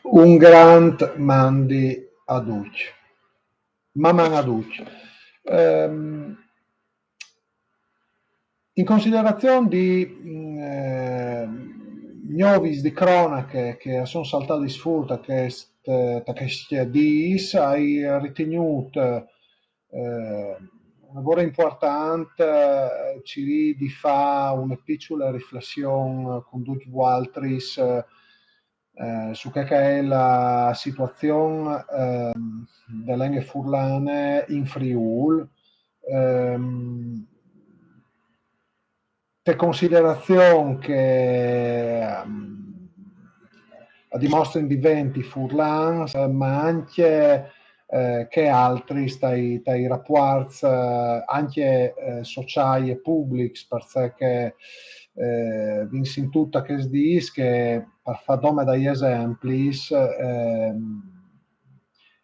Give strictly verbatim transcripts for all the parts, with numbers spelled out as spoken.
Un grant mandi a ducj. Maman a ducj. Ehm, in considerazion di, mm, eh, gnovis di cronache che a son saltadis fûr ta chest, ta chescj dîs, ai ritignût, eh, une vore impuartant, eh, cirî di fâ une piçule riflession cun ducj vualtris, eh, eh, su chê che e je la situazion, ehm, de lenghe furlane in Friûl, ehm, te considerazion che, ehm, a dimostrin di venti furlans, eh, ma ancje, eh, chei altris tai, tai rapuarts, eh, ancje, eh, sociâi e publics, parcè che, eh, vin sintût chescj dîs che, par fâ dome dai esemplis, ehm,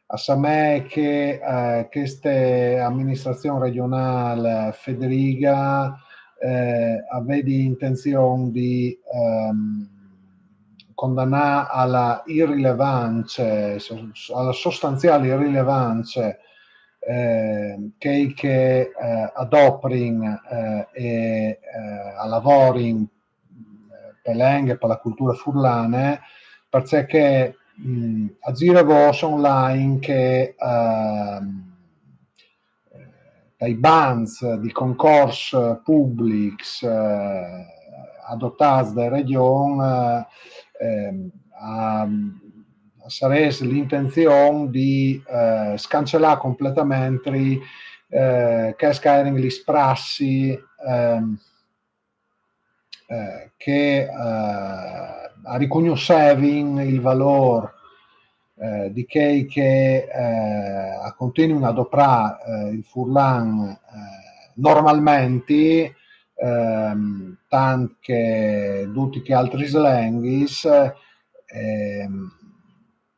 a somee che, eh, cheste aministrazion regjonâl, eh, federiga, eh, a vedi intenzion di, ehm, condanâ a la irilevance, so-, a la sostanziâl irilevance, eh, chei che, eh, a doprin, eh, e, eh, a lavorin, eh, pe lenghe, pe la culture furlane, parcè che, mm, a zire vôs online che, ehm, eh, tai bants di concors publics, eh, adotâts de regjon, eh, ehm, a, a sarès l'intenzion di, eh, scancelâ completementri, eh, chês che a jerin lis prassis, ehm, eh, che, eh, a ricognossevin il valôr, eh, di chei che, eh, a continuin a doprâ, eh, il furlan, eh, normalmentri, ehm, tant che dutis chês altris lenghis, ehm,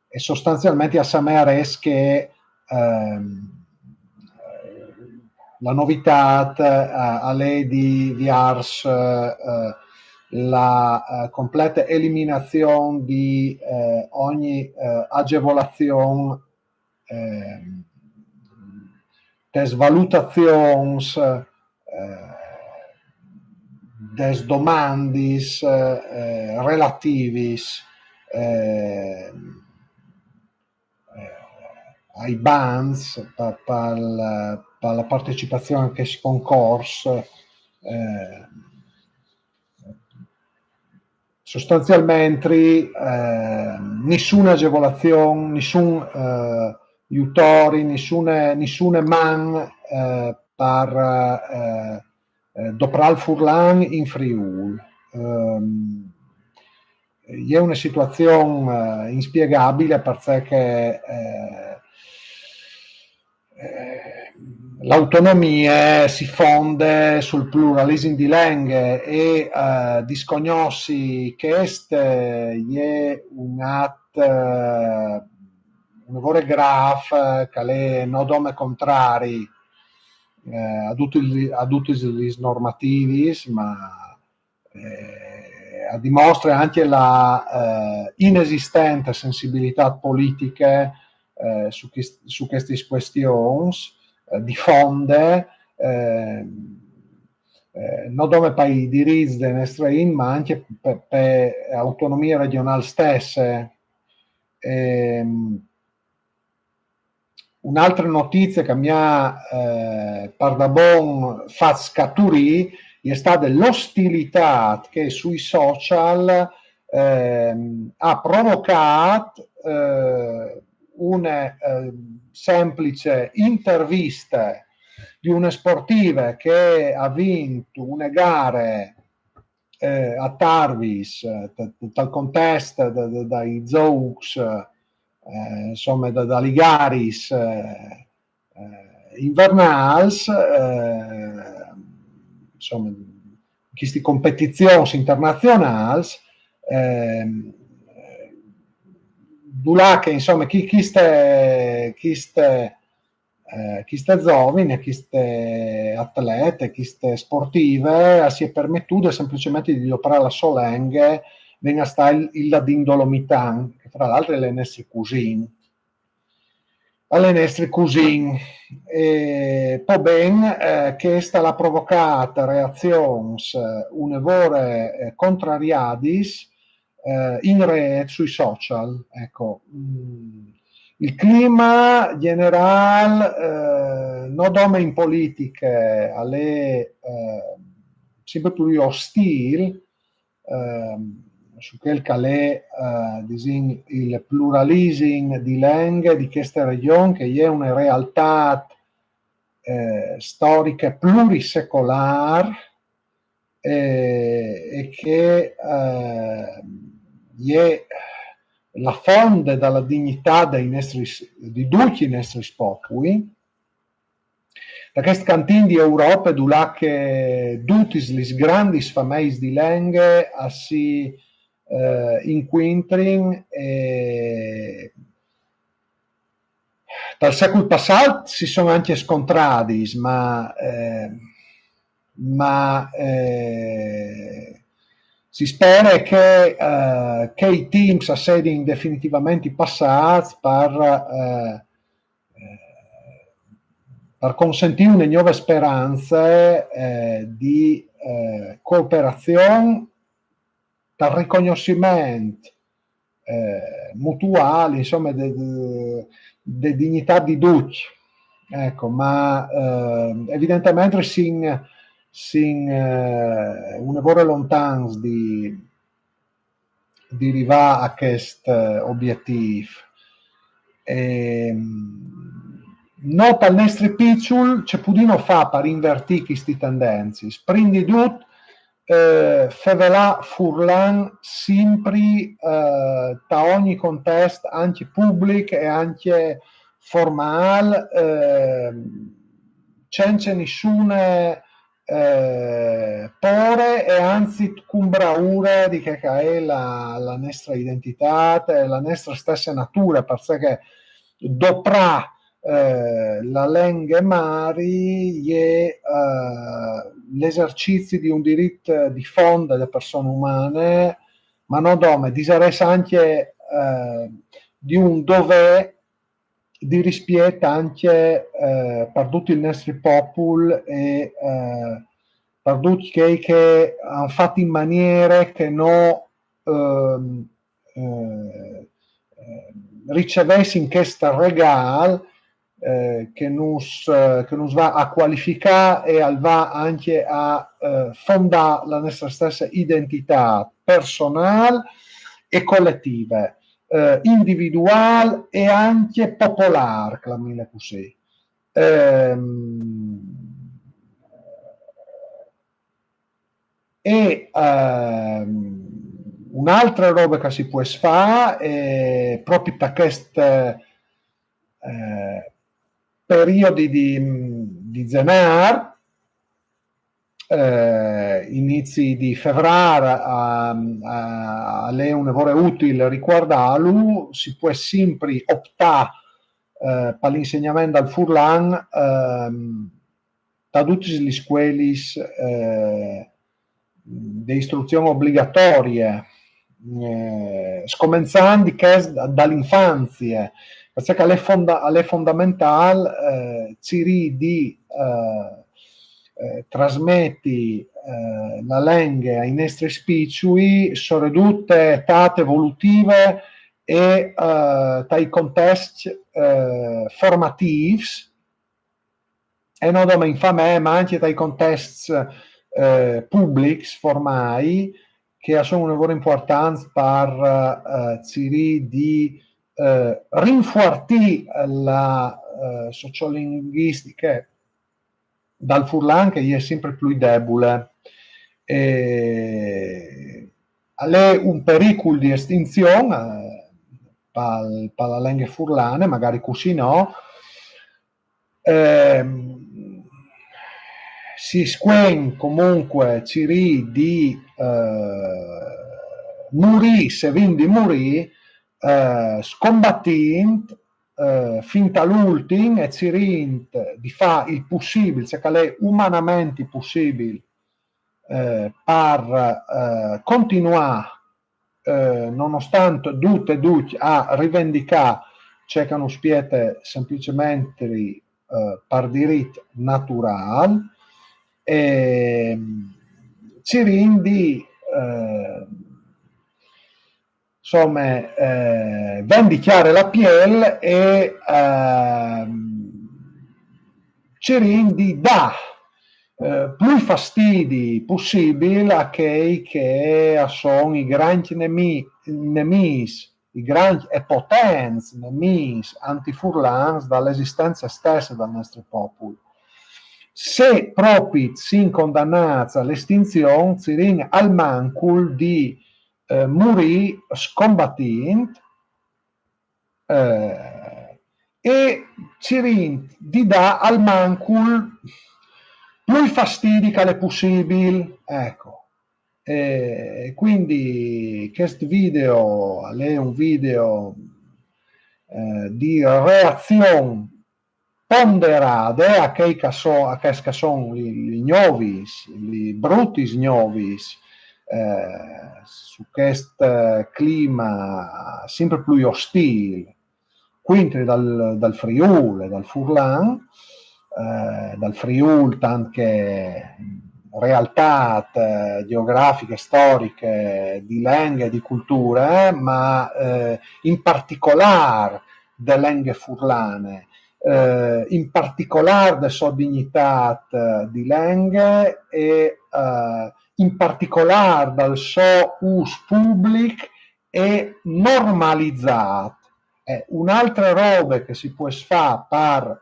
e sostanzialmentri a somearès che, ehm, la novitât, eh, a je di viers, eh, la, eh, complete eliminazion di, eh, ogni, eh, agevolazion, ehm, des valutazions, eh, des domandis, eh, relativis, eh, eh, ai bants pa, pa la, pa la partecipazion a chescj concors, eh, sostanzialmentri, eh, nissune agevolazion, nissun, eh, jutori, nissune, nissune man, eh, par, eh, eh, doprâ il furlan in Friûl. Ehm, e je une situazion, eh, inspiegabile, parcè che, eh, eh, la autonomie si fonde sul pluralisim di lenghe e, eh, discognossi chest, eh, e je un at, eh, une vore grâf, eh, che al è no dome contrari, eh, a dutis, a dutis lis normativis, ma, eh, a dimostre ancje la, eh, inesistente sensibilitât politiche, eh, su chest-, su chestis cuestions, eh, di fonde, eh, eh, no dome pai dirits de nestre int, ma ancje pe, pe autonomie regjonâl stesse. Ehm, une altre notizie che mi à, eh, pardabon fat scaturî e je stade l'ostilitât che sui social, ehm, à provocât, eh, une, eh, semplice interviste di une sportive che e à vint une gare, eh, a Tarvis, eh, t-, tal contest de, de, dai zûcs, eh, insome, de, da lis garis, eh, eh, invernâls, eh, insome, chestis competizions internazionâls, ehm, dulà che, insome, chi-, cheste, cheste, eh, cheste zovine, cheste atlete, cheste sportive, a si è permetude semplicementri di doprâ la sô lenghe, ven a stâ il, il ladin dolomitan, che tra l'altri al è nestri cusin. Al è nestri cusin. E po ben, eh, chest al à provocât reazions, eh, une vore, eh, contrariadis, eh, in rêt, sui social. Eco. Mm, il clime gjenerâl, eh, no dome in politiche, al è, eh, simpri plui ostîl, ehm, su chel che al è, eh, disìn, il pluralisim di lenghe di cheste regjon, che e je une realtât, eh, storiche plurisecolâr, eh, e che, eh, e je la fonde de dignitât dai nestris, di ducj i nestris popui. Da chest cantin di Europe, dulà che dutis lis grandis fameis di lenghe a si, eh, incuintrin e tal secul passât si son ancje scontradis, ma, eh, ma, eh, si spere che, eh, che i timps a sedin definitivementri passâts par, eh, eh, par consentî une gnove sperance, eh, di, eh, cooperazion, tal ricognossiment, eh, mutuâl, insome, de, de, de dignitât di ducj. Eco, ma, eh, evidentementri sin, sin, eh, une vore lontans di, di rivâ a chest, eh, obietîf. Ehm, nô tal nestri piçul ce podìno fâ par invertî chestis tendenzis? Prin di dut, eh, fevelâ furlan simpri, eh, ta ogni contest, ancje public e ancje formâl, eh, cence nissune, eh, pôre e anzit cun braure di chê che e je la, la nestre identitât, la nestre stesse nature, parcè che doprâ, eh, la lenghe mari e je, eh, l'esercizi di un dirit di fonde de persone umane, ma no dome, disarès ancje, eh, di un dovê di rispiet ancje, eh, par dut il nestri popul e, eh, par ducj chei che a àn fat in maniere che nô, ehm, eh, eh, ricevessin chest regâl, eh, che nus, eh, che nus va a cualificâ e al va ancje a, eh, fondâ la nestre stesse identitât personâl e coletive, eh, individuâl e ancje popolâr, clamìnle cussì. Ehm, e, ehm, une altre robe che si pues fâ, eh, propit par chest, eh, periodi di, di Zenâr, eh, inizi di Fevrâr, a, a, al è une vore util ricuardâlu, si pues simpri optâ, eh, pal insegnament dal furlan, ehm, ta dutis lis scuelis, eh, de istruzion obligatorie, eh, scomençant di chest da, da l'infanzie, parcè che al è fonda-, al è fondamentâl, eh, cirî di, eh, eh, trasmeti, eh, la lenghe ai nestris piçui, soredut te etât evolutive e, eh, tai contescj, eh, formatîfs, e no dome in famee, ma ancje tai contescj, eh, publics, formâi, che a son une vore impuartants par, eh, cirî di, eh, rinfuartî la, eh, sociolinguistiche dal furlan, che e je simpri plui debule. E al è un pericul di estinzion, eh, pa, pa la lenghe furlane, magari cussì no, ehm, si scuen comuncue cirî di, eh, murî, se vin di murî, eh, scombatint, eh, fin tal ultin e cirint di fâ il pussibil, ce che al è umanementri pussibil, eh, par, eh, continuâ eh, nonostant dut e ducj a rivendicâ ce che nus spiete semplicementri, eh, par dirit naturâl, e cirìn di, eh, insome, eh, vendicjare la piel e, ehm, cirìn di dâ, eh, plui fastidi pussibil a chei che a son i grancj nemi-, nemîs, i grancj e potents nemîs antifurlans da la esistence stesse dal nestri popul. Se propit sin condanâts a la estinzion, cirìn almancul di, eh, murî scombatint, eh, e cirint di dâ almancul plui fastidi che al è pussibil, eco. E quindi chest video al è un video, eh, di reazion ponderade a chei che a so-, a chescj che a son li, li gnovis, li brutis gnovis, eh, su chest, eh, clima simpri plui ostîl, cuintri dal, dal Friûl e dal furlan, eh, dal Friûl tant che realtât, eh, gjeografiche, storiche, di lenghe e di culture, ma, eh, in particolâr de lenghe furlane, eh, in particolâr de sô dignitât, eh, di lenghe e, eh, in particolâr dal so ûs public e normalizât. Eh, une altre robe che si pues fâ par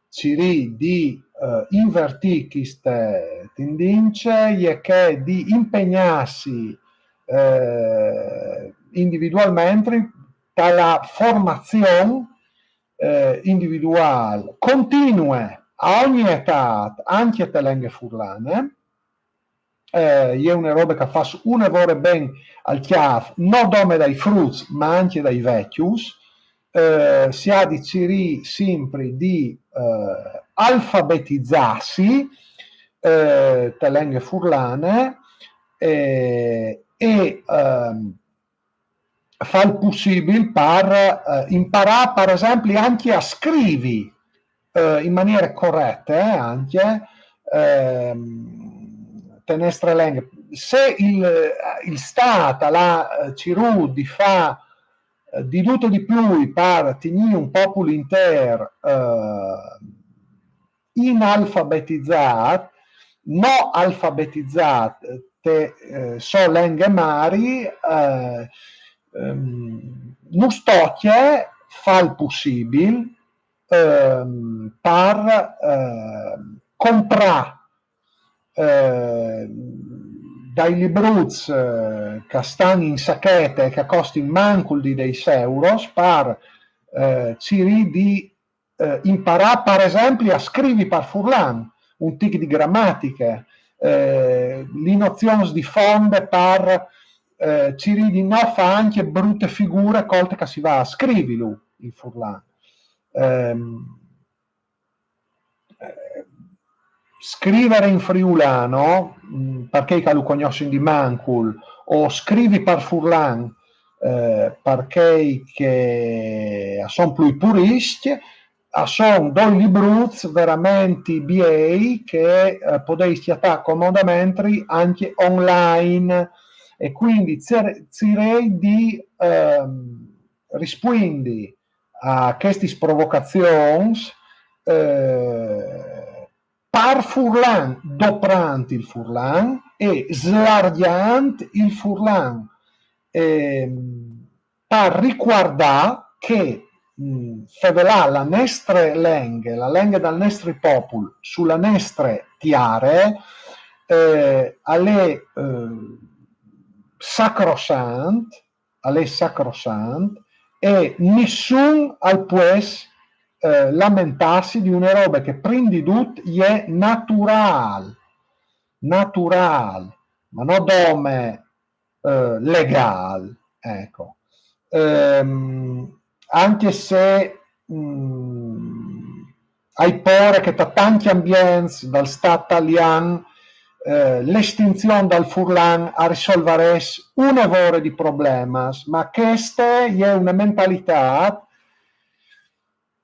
cirî di, eh, invertî cheste tendince e je chê di impegnâsi, eh, individualmentri ta la formazion, eh, individuâl continue a ogni etât, ancje te lenghe furlane, eh, e je une robe che e fâs une vore ben al cjâf, no dome dai fruts, ma ancje dai vecjos, eh, si à di cirî simpri di, eh, alfabetizâsi, eh, te lenghe furlane, eh, e, ehm, fâ il pussibil par, eh, imparâ, par esempli, ancje a scrivi, eh, in maniere corete, eh, ancje, ehm, te nestre lenghe. Se il, il Stât al à, eh, cirût di fâ, eh, di dut e di plui par tignî un popul intîr, eh, inalfabetizât, no alfabetizât te, eh, sô lenghe mari, eh, ehm, nus tocje fâ il pussibil, ehm, par, ehm, comprâ, eh, dai libruts, eh, che a stan in sachete e che a costin mancul di dîs euros, par, eh, cirî di, eh, imparâ, par esempli, a scrivi par furlan, un tic di gramatiche, eh, li nozions di fonde par, eh, cirî di no fâ ancje brute figure colte che si va a scrivilu il furlan. Ehm, eh, scrivere in friulano, mm, par chei che lu cognossin di mancul, o scrivi par furlan, eh, par chei che a son plui puriscj, a son doi libruts verementri biei che, eh, podês cjatâ comodamentri ancje online, e quindi cir-, cirêi di, ehm, rispuindi a chestis provocazions, eh, par furlan, doprant il furlan e slargjant il furlan, ehm, par ricuardâ che, mm, fevelâ la nestre lenghe, la lenghe dal nestri popul, su la nestre tiare, eh, al è, eh, sacrosant, al è sacrosant, e nissun al pues, eh, lamentâsi di une robe che prin di dut e je naturâl, naturâl, ma no dome, eh, legâl, eco. Ehm, ancje se, mm, ai pôre che ta tancj ambients dal Stât talian, eh, l'estinzion dal furlan a risolvarès une vore di problemas, ma cheste e je une mentalitât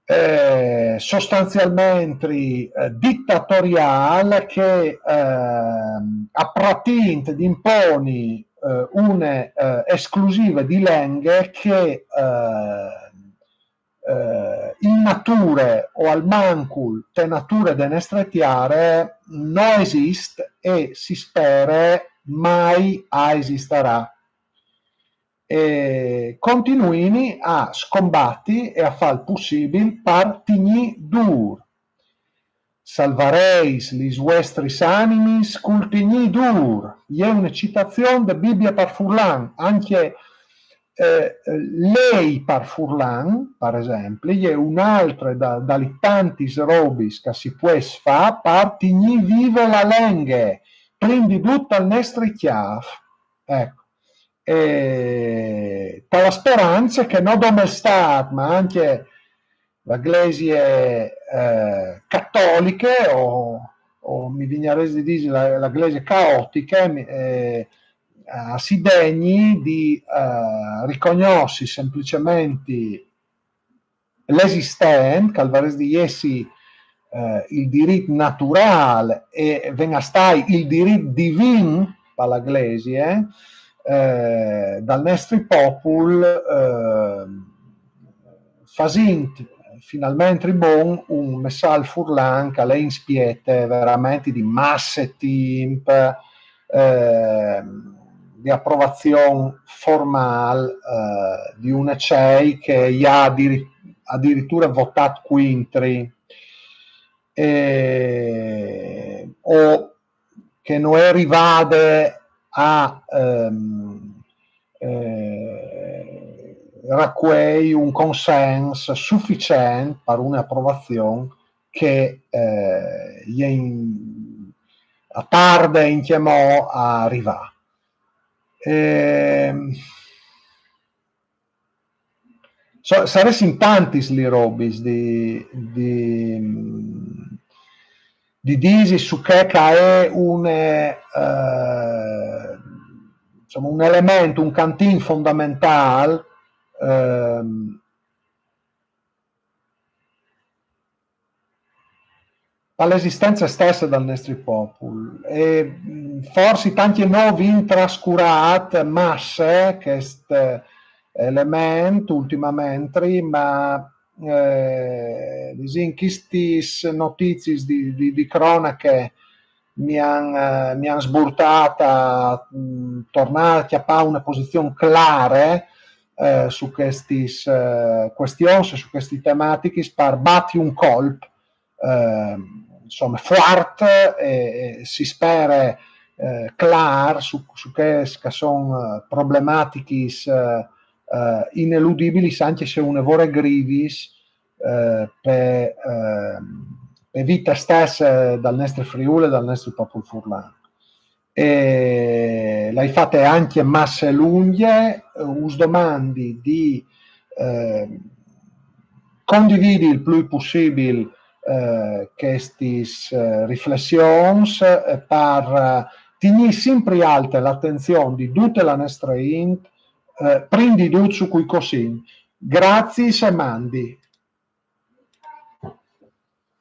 eh, sostanzialmentri eh, ditatoriâl che ehm, a pratint di imponi eh, une eh, esclusive di lenghe che eh, eh, in nature o almancul te nature de nestre tiare no esist e si spere mai a esistarà. E continuini a scombati e a fâ il pussibil par tignî dûr. Salvareis lis vuestris animis cul tignî dûr. E je une citazion de Bibie par furlan, ancje eh, lei par furlan, par esempli, e je une altre da, da li tantis robis che si pues fâ par tignî vive la lenghe, prin di dut tal nestri cjâf. Ecco. E ta la sperance che no dome il Stât, ma ancje la Glesie eh, catoliche o, o mi vignarès di dî la, la Glesie caotiche, mi- eh, eh, si degni di eh, ricognossi semplicementri l'esistent, che al varès di jessi eh, il dirit naturâl e ven a stâi il dirit divin par la Glesie, eh, dal nestri popul, eh, fasint finalmentri bon un messâl furlan che al è inspiete verementri di masse timp, eh, di aprovazion formâl eh, di une cei che e à adiri- adiriture votât cuintri. Eh, o che no è rivade a ehm, eh, racuei un consens suficient par une aprovazion che eh, e je in- a tarde incjemò a rivâ. Ehm, so- saressin tantis li robis di, di, di disi su chê che e je une, eh, insome, un element, un cantin fondamentâl ehm, par l'esistence stesse dal nestri popul. E forsit ancje nô o vin trascurât masse chest element ultimamentri, ma eh, disìn, chestis notiziis di, di, di cronache mi àn eh, mi àn sburtât a mm, tornâ a cjapâ une posizion clare eh, su chestis eh, cuestions, su chestis tematichis, par bati un colp eh, insome, fuart e, e si spere eh, clâr su, su chês che a son eh, problematichis eh, eh, ineludibilis, ancje se une vore grivis, eh, pe, eh, pe vite stesse dal nestri Friûl e dal nestri popul furlan. E le ai fate ancje masse lungje, us domandi di eh, condividi il plui pussibil eh, chestis eh, riflessions eh, par eh, tignî simpri alte l'atenzion di dute la nestre int, eh, prin di dut su cui che o sin. Graciis e mandi.